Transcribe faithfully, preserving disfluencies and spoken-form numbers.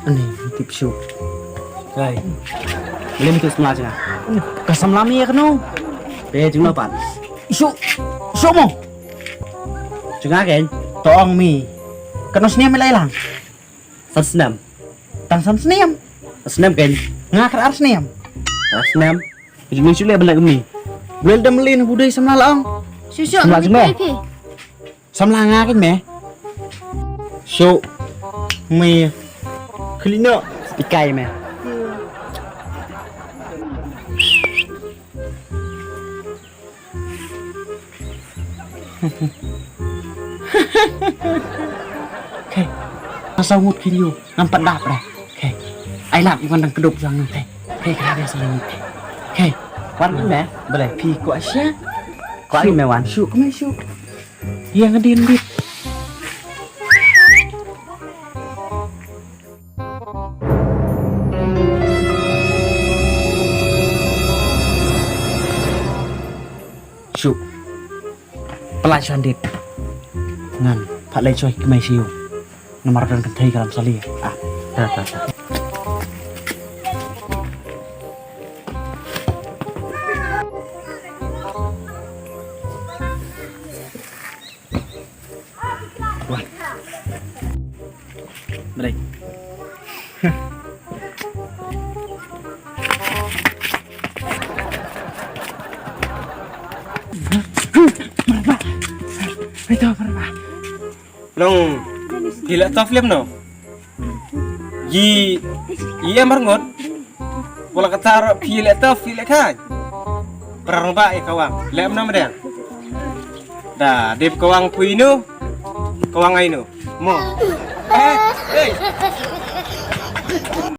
Ani, tip shu. Hai. Lem tu semla jnga. Ka samla mi ya kano. Be jnga pan. Shu. Shu mo. Jnga ken. Tong mi. Kano snem lai lang. San snem. Tang san snem. Snem ken. Nga kar ar snem. Ar snem. Jnga shu le benda kemi. Wel dam lin budai samla lang. Shu shu. Samla jnga. Samla nga ken me. Shu. Me. Kelino. Ikai me. Okay. Masa ngut kini yo. Nampak dah dah. Okay. Ai lap bukan dang kedok jang. Okay. Okay, kerja selain. Okay. Wan me. Boleh. Pi ko Asia. Ko ai me wan. Shu, kemai shu. Yang adin dit. Shu. Pala shandit. Ngan. Pat lai choi kemai shu. Namar kan kentai kalam sali. Ah. Ta ta ta. Wah. Break. Merba. Itu merba. Nong, phi leh tough lem no. Yi, yi em arngot. Wala kata phi leh tough, phi leh kai. Perang ba e kawang. Leh em nam deng. Da, dep kawang pui no. Kawang ai no. Mo. Eh, eh.